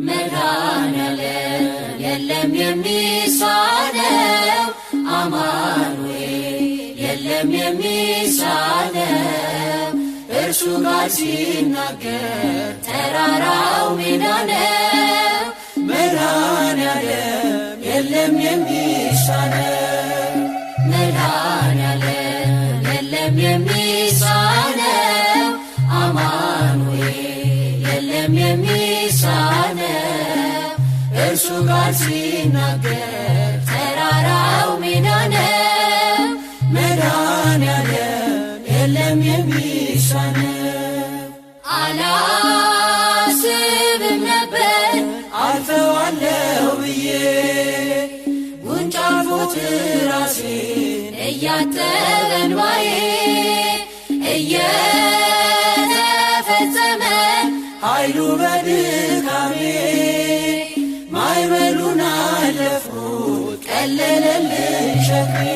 መድኃኔዓለም የለም የሚሳነው፣ አማኑኤል የለም የሚሳነው። እርሱ ጋር ሲናገር ተራራው ሜዳ ነው። መድኃኔዓለም የለም የሚሳነው። መድኃኔዓለም የለም የሚሳነው፣ አማኑኤል የለም የሚሳነው። እርሱ ጋር ሲናገር ተራራው ሜዳ ነው። መድኃኔዓለም የለም የሚሳነው። አላስብም ነበር አልፈዋለሁ ብዬ ጉንጭ አልፎት ራሴን እያጠበ እንባዬ እየተፈጸመ ኃይሉ በድካሜ ማዕበሉን አለፍኩት ቀለለልኝ ሸክሜ።